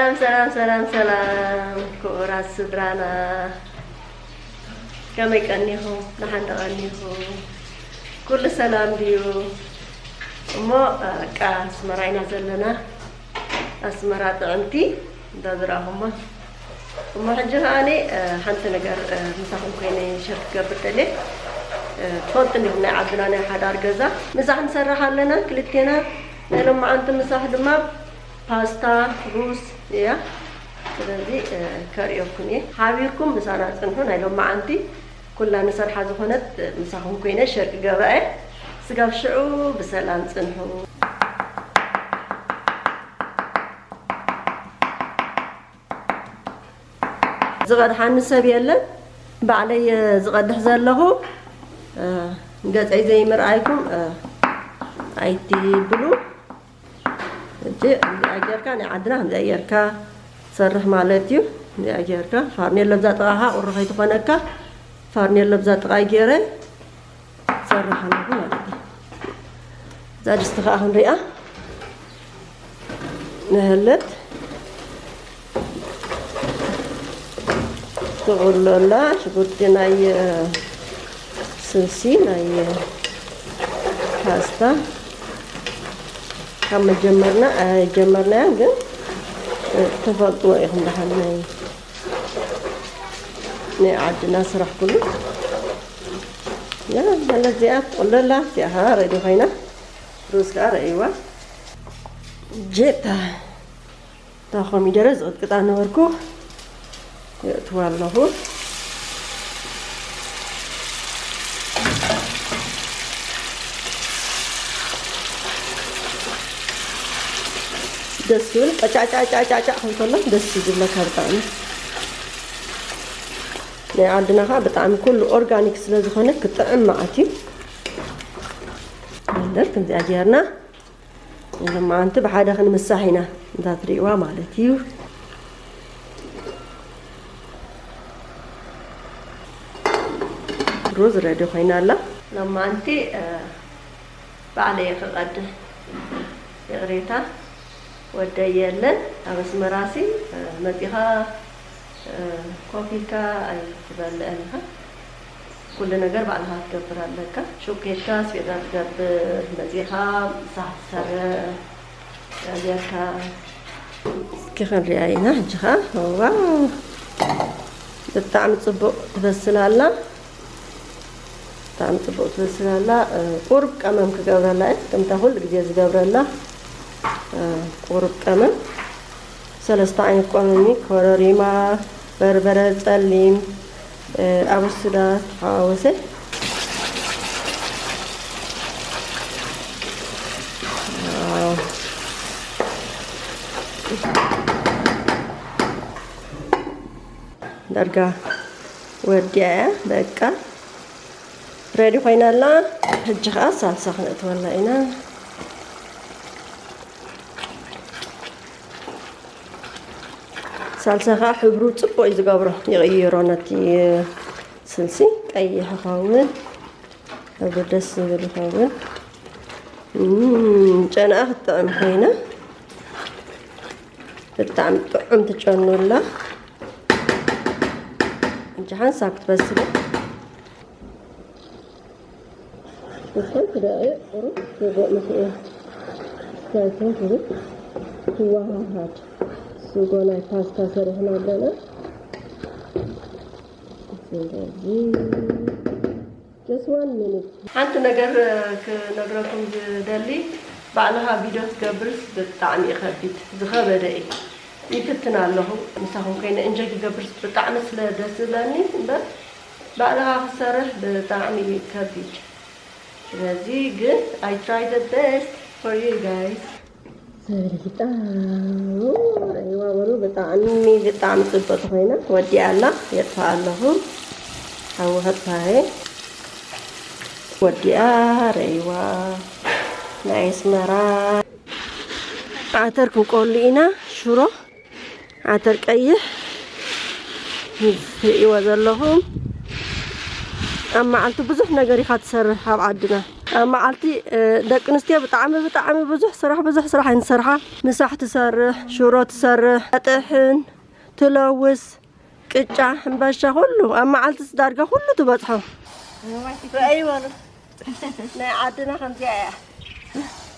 ሰላም ሰላም ሰላም ሰላም ክቡራት ስድራና፣ ከመይ ቀኒኹም? ደሓን ዶ ቀኒኹም? ኩሉ ሰላም ድዩ? እሞ በቃ ኣስመራ ኢና ዘለና። ኣስመራ ጥዕምቲ እንዳ ዝረኣኹማ። እሞ ሕጂ ከኣኒ ሓንቲ ነገር ምሳኹም ኮይነ ሸር ክገብር ደልየ። ትፈልጡ እንዲኹም ናይ ዓድና ናይ ሓዳር ገዛ ምሳሕ ንሰርሕ ኣለና ክልቴና። ናይ ሎማዓንቲ ምሳሕ ድማ ፓስታ፣ ሩዝ እያ። ስለዚ ከርእየኩም እየ። ሓቢርኩም ምሳና ጽንሑ። ናይ ሎማዓንቲ ኩላ ንሰርሓ ዝኾነት ምሳኹም ኮይነ ሸር ክገብራ እየ። ስጋብ ሽዑ ብሰላም ጽንሑ። ዝቐድሓኒ ሰብ የለን። ባዕለይ እየ ዝቐድሕ ዘለኹ። ገፀይ ዘይምርኣይኩም ኣይትብሉ። ሕጂ እዚኣ ጌርካ ናይ ዓድና ከምዚኣ ጌርካ ትሰርሕ ማለት እዩ። እዚኣ ጌርካ ፋርኔሎ ኣብዛ ጥቓኻ ቁሪ ከይትኾነካ ፋርኔሎ ኣብዛ ጥቓይ ገይረ ትሰርሕ ኣለኹ ማለት እዩ። እዛ ድስቲ ከዓ ክንሪኣ ንህለት ትቕሎ ኣላ። ሽጉርቲ ናይ ስልሲ ናይ ፓስታ ካብ መጀመርና ኣይጀመርናያን፣ ግን ትፈልጥዎ ኢኹም ደሓን ናይ ናይ ዓድና ስራሕ ኩሉ። ያ ማለት እዚኣ ትቕሎ ኣላ። እዚኣ ከዓ ሬዲ ኮይና ሩዝ ከዓ ረእይዋ። ጀታ እታ ኮሚደረ ዝቕጥቅጣ ነበርኩ የእትዋ ኣለኹ። ደስ ዝብል ቀጫጫጫጫጫ ክንከሎ ደስ ዝብለካ ብጣዕሚ። ናይ ዓድና ከዓ ብጣዕሚ ኩሉ ኦርጋኒክ ስለ ዝኾነ ክጥዕም መዓት እዩ። እንደር ከምዚኣ ጌርና ሎማዓንቲ ብሓደ ክንምሳሕ ኢና እንዳ ትሪእዋ ማለት እዩ። ሩዝ ረዲ ኮይና ኣላ። ሎማዓንቲ ባዕለየ ክቐድሕ ይቕሬታ ወደይ የለን። ኣብ ኣስመራሲ መፂኻ ኮፍ ኢልካ ኣይትበልዕን ኢኻ። ኩሉ ነገር ባዕልኻ ክትገብር ኣለካ። ሹክ ኬድካ ኣስቤዛ ክትገብር መፂኻ ምሳሕ ትሰርሕ ጌርካ። እስኪ ክንሪኣ ኢና ሕጂ ኸዓ። ዋው ብጣዕሚ ፅቡቕ ትበስል ኣላ። ብጣዕሚ ፅቡቕ ትበስል ኣላ። ቁሩብ ቀመም ክገብረላ እየ፣ ከምታ ኩሉ ግዜ ዝገብረላ። ቁሩብ ቀመም ሰለስተ ዓይነት ቀመም እዩ፣ ኮረሪማ፣ በርበረ ጸሊም፣ ኣበሱዳ ተሓዋወሰ። ዋው። ዳርጋ ወዲኣ እያ በቃ። ሬዲ ኮይና ኣላ። ሕጂ ኸዓ ሳልሳ ክነእትወላ ኢና። ሳልሳ ኸዓ ሕብሩ ጽቡቕ እዩ ዝገብሮ፣ ይቕይሮ ነቲ ስልሲ ቀይሕ ይኸውን፣ ሕብሩ ደስ ዝብል ይኸውን። እም፣ ጨናኣ ክትጥዕም ኮይና ብጣዕሚ ጥዑም ትጨኑላ። ሕጂ ሓንሳብ ክትበስል። እቶም ክደቂ ቁሩብ ስጎ ምስኡ ስታይቶም ክብል ክወሃሃድ። ስጎ ናይ ፓስታ ሰሪሕና ኣለና። ስለዚ just one minute። ሓንቲ ነገር ክነግረኩም ዝደሊ፣ ባዕልኻ ቪድዮ ክትገብርስ ብጣዕሚ እዩ ከቢድ፣ ዝኸበደ እዩ። ይፍትን ኣለኹ፣ ምሳኹም ከይነ እንጆይ ክገብርስ ብጣዕሚ ስለ ደስ ዝብለኒ እምበር፣ ባዕልኻ ክትሰርሕ ብጣዕሚ እዩ ከቢድ። ስለዚ ግን I try the best for you guys። ሰሊጣ ረይዋ በሉ። ብጣዕሚ ብጣዕሚ ጽብቕቲ ኮይና ወዲኣ ኣላ። የጥፋ ኣለኹ። ሓዊ ከጥፋኤ ወዲኣ ረይዋ ናይ ኣስመራ። ዓተር ክንቆሉ ኢና። ሽሮ ዓተር ቀይሕ ትርእይዎ ዘለኹም። ኣብ መዓልቲ ብዙሕ ነገር ኢኻ ትሰርሕ ኣብ ዓድና። ኣብ መዓልቲ ደቂ ኣንስትዮ ብጣዕሚ ብጣዕሚ ብዙሕ ስራሕ ብዙሕ ስራሕ እየን ዝሰርሓ። ምሳሕ ትሰርሕ፣ ሽሮ ትሰርሕ፣ ተጥሕን፣ ትለውስ፣ ቅጫ፣ ሕምባሻ ኩሉ ኣብ መዓልቲ ዳርጋ ኩሉ ትበፅሖ። ረኣይ በሉ። ናይ ዓድና ከምዚኣ እያ።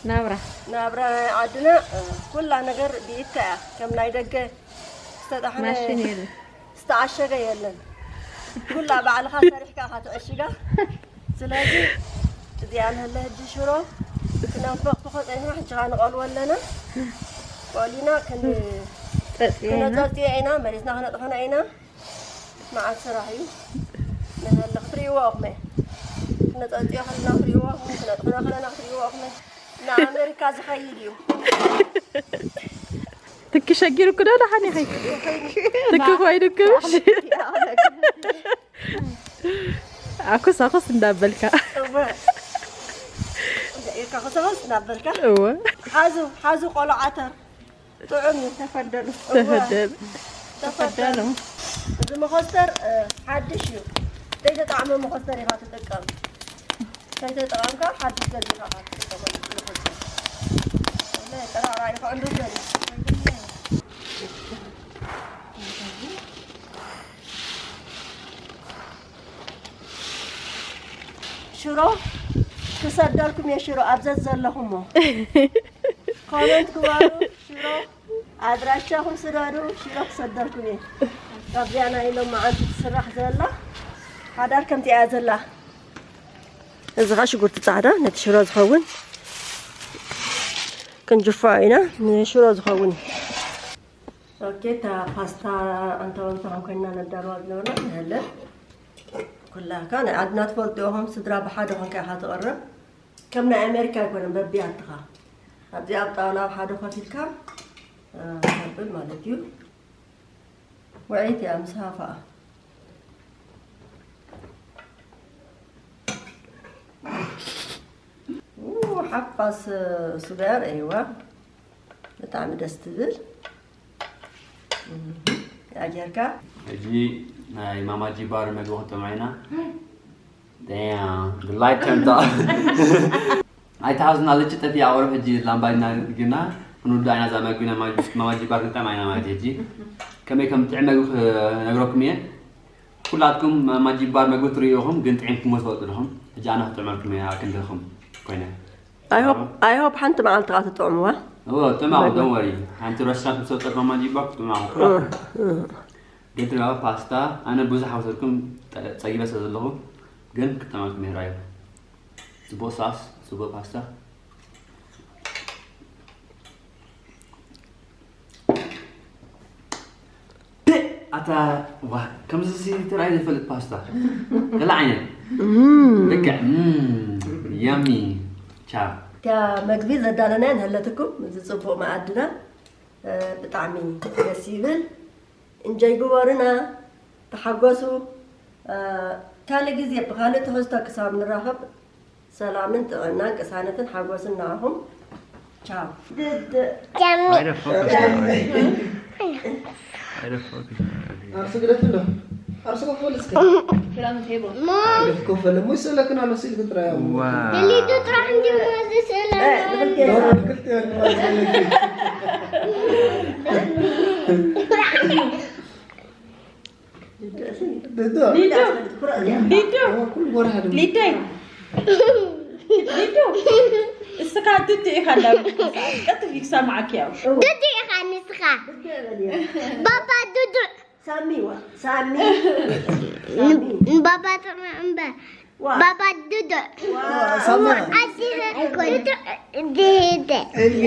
ናብራ። ናብራ ናይ ዓድና ኩላ ነገር ብኢድካ እያ። ከም ናይ ደገ ዝተጣሕነ ማሽን የለን። ዝተዓሸገ የለን። ኩላ ባዕልኻ ሰሪሕካ ኢኻ ትዕሽጋ። ስለዚ እዚኣ ንህለ ሕጂ ሽሮ ክነንፈኽፍኾ ጸኒሕና፣ ሕጂ ኸኣ ንቐልዎ ኣለና። ቆሊና ክን-፣ ጸጽየና። ክነጸጽዮ ኢና፣ መሬትና ክነጥሕኖ ኢና። መዓት ስራሕ እዩ። ንህለ ክትርእይዎ ኢኹም። ክነጸጽዮ ከለና ክትርእይዎ ኢኹም፣ ክነጥሕኖ ከለና ክትርእይዎ ኢኹም። ንኣሜሪካ ዝኸይድ እዩ። ትኪ ሸጊርኩ ዶ ደሓን ኢኺ? ትኪ ኮይኑኩም? ኣኩስ ኣኩስ እንዳበልካ። እወ። ኢልካ ኩስ ኣኩስ እንዳበልካ። እወ። ሓዙ፣ ሓዙ ቆሎ ዓተር። ጥዑም እዩ። ተፈደሉ። እወ። ተፈደሉ። ተፈደሉ። እዚ መኸስተር፣ እ፣ ሓድሽ እዩ። ዘይተጣዕመ መኸስተር ኢኻ ትጥቀም። ከይተጠቐምካ ሓድሽ ገዚእኻ ኢኻ ትጥቀመሉ። ወላሂ ጠራዕራዕ ኢኻ እንዶ ዘርኢ። ሽሮ ክሰደልኩም እየ፣ ሽሮ ኣብ ዘዘለኹሞ። ኮመንት ግበሩ፣ ሽሮ ኣድራሻኹም ስደዱ፣ ሽሮ ክሰደልኩም እየ። ካብዚኣ ናይ ሎም መዓልቲ ትስራሕ ዘላ ሓዳር ከምቲ እያ ዘላ። እዚ ኸኣ ሽጉርቲ ጻዕዳ ነቲ ሽሮ ዝኸውን ክንጅፎ ኢና፣ ንሽሮ ዝኸውን እዩ። ኦኬ፣ እታ ፓስታ ኣንታ ወልታ ከም ኮይና ነዳልዋ ዝነበርና ንህለ። ኩላካ ናይ ዓድና ትፈልጡ ኢኹም፣ ስድራ ብሓደ ኮንካ ኢኻ ትቕርብ። ከም ናይ ኣሜሪካ ኣይኮነን፣ በቢኣትኻ። ኣብዚ ኣብ ጣውላ ኣብ ሓደ ኮፍ ኢልካ፣ እ፣ ተብል ማለት እዩ። ውዕይቲ እያ ምስ ሃፋኣ። ኡ፣ ሓፋስ ስጋ ርእይዋ። ብጣዕሚ ደስ ትብል። እህ፣ ያ ጌርካ። ሕጂ ናይ ማማ ጂባር መግቢ ክጥምዕ ኢና። Damn, the light turned off. ኣይትሓዙና፣ ልጭ ጠፊኣ ቁሩብ ሕጂ ላምባዲና ግና ክንውድኣ ኢና እዛ መግቢ ናይ ማማ ጂባር ክንጥዕማ ኢና ማለት እዩ። ሕጂ ከመይ ከም ጥዕም መግቢ ክነግረኩም እየ። ኩላትኩም ማማ ጂባር መግቢ ትርእዩ ኢኹም፣ ግን ጥዒምኩምዎ ትፈልጡ ዲኹም? ሕጂ ኣነ ክጥዕመልኩም እየ፣ ኣብ ክንድኹም ኮይነ። I hope፣ I hope ሓንቲ መዓልቲ ከኣ ትጥዕምዋ። እወ፣ ጥዕማኹም፣ don't worry። ሓንቲ ረስቶራንት ምስ ወጸት ማማ ጂባር ክትጥዕማኹም ኩላትኩም። እ፣ እ። ግን ትሪእዋ ፓስታ፣ ኣነ ብዙሕ ኣይወሰድኩም፣ ጠ-፣ ጸጊበ ስለ ዘለኹ፣ ግን ክጥዕመልኩም እየ፣ ራእዩ። ጽቡቕ ሳስ፣ ጽቡቕ ፓስታ። ኣታ፣ ዋ፣ ከምዚ ሲ ትርኣይ ዘይፈልጥ ፓስታ። ገለ ዓይነት። እም። ልክዕ፣ እም፣ ያሚ። ቻው። እታ መግቢ ዘዳለናያ ንህለትኩም፣ እዚ ጽቡቕ መኣድና፣ እ፣ ብጣዕሚ ደስ ይብል። እንጆይ ግበሩና፣ ተሓጎሱ። እ፣ ካልእ ግዜ ብኻልእ ትሕዝቶ ክሳብ ንራኸብ፣ ሰላምን ጥዕናን ቅሳነትን ሓጎስን ንዓኹም። ቻው። ድድ- Why the fuck is that? Why the fuck is that? ኣብ ስግደት ኣሎ። ኣብ ስኮፍ በል እስከ። From the table. Mom, ኮፍ በል። እሞ ይስእለክን ኣሎ፣ ስኢልክን ጥራይ ኣብ። Wow. ሊዱ ጥራሕ እንዲ ማዚ ስእለ። እ፣ ንኽልተ ዶሮ ንኽልተ ማለት ዘለኪ። ሊዱ። ሊዱ። ሊዱ። ኩሉ ጎራ ሃድም። ሊዱ። ሊዱ። እስኻ ዱዱ ኢኻ እንዳበልኩ ቀልጥፍ ክሰምዓኪ ያው። ዱዱ ኢኻ ንስኻ። ባባ ዱዱ። ሳሚ ዋ፣ ሳሚ። ሳሚ። ባባ ጥማ እምበር። ዋ። ባባ ዱዱ። ዋ። ሳሚ። ኣዲ ዱዱ። ዲደ። እየ።